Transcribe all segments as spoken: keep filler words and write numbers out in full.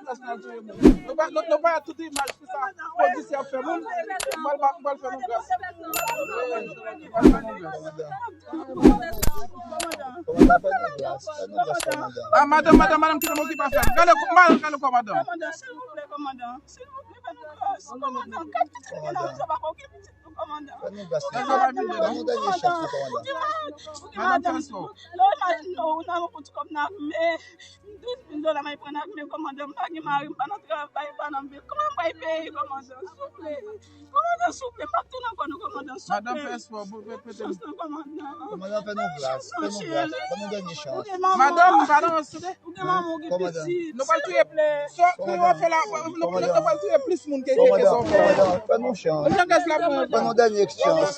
Gras nan touye moun. Nou pa, nou, nou pa tout imaj ki sa polisye ap fè moun. M pral ba, m pral fè nou gras. M pral fè nou gras. Kòmandan, fè nou gras, fè nou gras, kòmandan. Ah, madanm, madanm, madanm, kite m okipe afè m. Gade, madanm, gade kò madanm. Kòmandan, silvouplè, kòmandan. Silvouplè, fè nou gras. Kòmandan, gad ki sa gen nan sa pa okipe. Kòmandan. Fè nou gras, fè nou dènye chans, wi, kòmandan. Madanm Fèsfò. Lè w imajine w nan yon kout kòb nan ame, douz mil dola m al pran nan ame, kòmandan, m pa gen mari, m pa nan travay, m pa nan byen. Kòman m pral peye, kòmandan, souple? Kòmandan, souple, m ap tounen ankò non, kòmandan, souple. Madanm Fèsfò, pou pete. Chans non, kòmandan. Kòmandan, fè nou gras, fè nou gras, fè nou dènye chans. Madanm, m pa nan Ou gen manman, ou gen pitit. Nou pral touye plis. Sa, nou ap fè la, nou, nou, nou pral touye plis moun ke, ke, ke sa w fè. Kòmandan, fè nou chans. Ou jan gaz la pran. Fè nou dènye chans.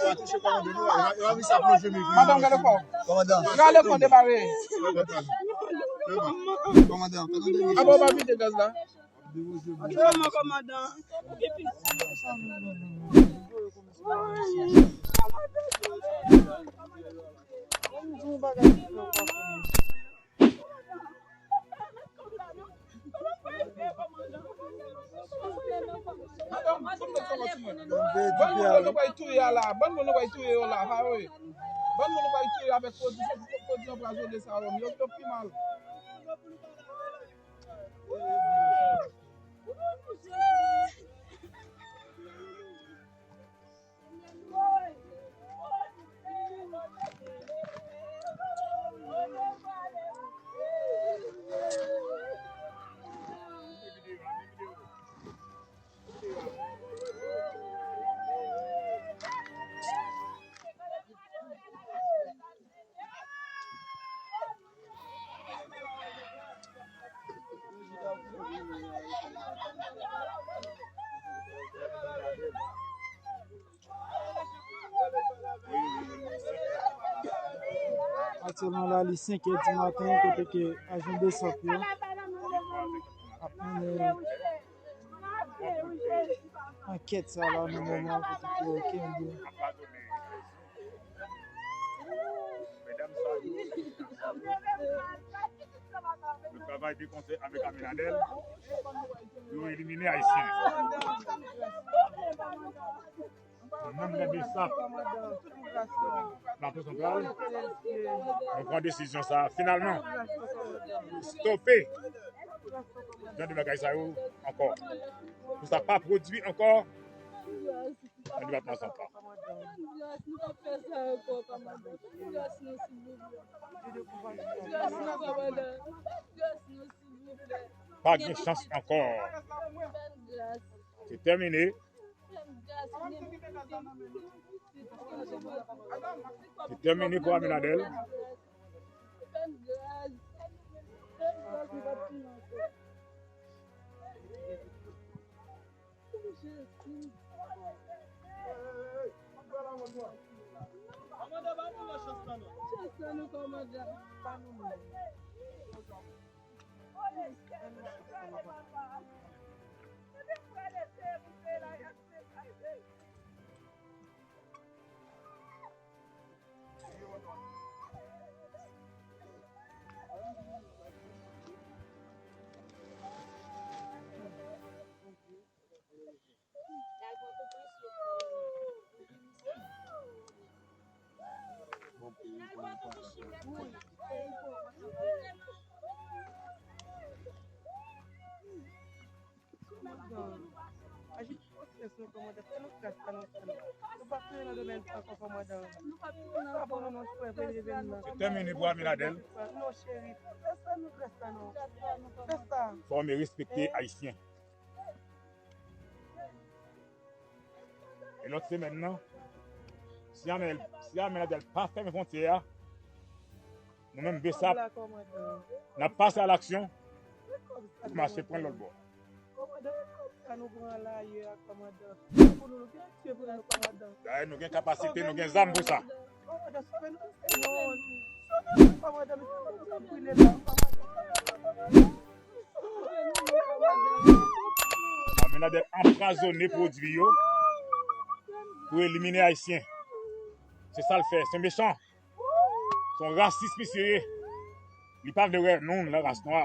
Madanm, gade kò. Kòmandan. Gade kò debare. Kòmandan, fè nou dènye chans. Aba, w pa vide gaz la. Ou gen manman, kòmandan. Ou gen pitit. Bann moun nou bay touye a la, bann moun nou bay touye yo la, pa vre? Bann moun nou bay touye avèk pwodui, pwodui anpwazone sa yo, yo, yo pi mal. Aktyèlman la, li senk è di maten, kote ke ajan BSAP yo ap mennen ankèt sa la nan moman kote ke yo kenbe. Medam sa yo, yo travay de konsè avèk Abinader, yo elimine Ayisyen. Menm lè BSAP, Lapolis Santral, nou pran desizyon sa a, finalman, stope jan de bagay sa yo ankò. Pou sa pa pwodui ankò nan depatman Santral. Pa gen chans ankò. Se tèmine. Se tèmine pou Abinader. Aji pou konsyans nou, kòmandan. Fè nou gras pa nou, frè m. Nou p ap tounen nan domèn sa ankò, kòmandan. Sa bon, non, frè, veye vin nan. Se tèmine pou Abinader. Non, cheri. Fè sa, nou gras pa nou. Fè sa. Fòme respekte Ayisyen. E lòt semèn nan, si Abinader, si Abinader pa fèmen fwontyè a, nou menm BSAP, n ap pase a laksyon pou mache pran lòt bò. Dayè, nou gen kapasite, nou gen zam pou sa. Abinader anpwazone pwodui yo pou elimine Ayisyen. Se sa l fè. Se yon mechan. Se yon rasis misye ye. Li pa vle wè nou, laras nwa.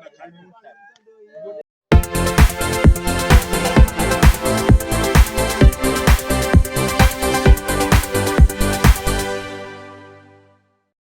nan kay mwen.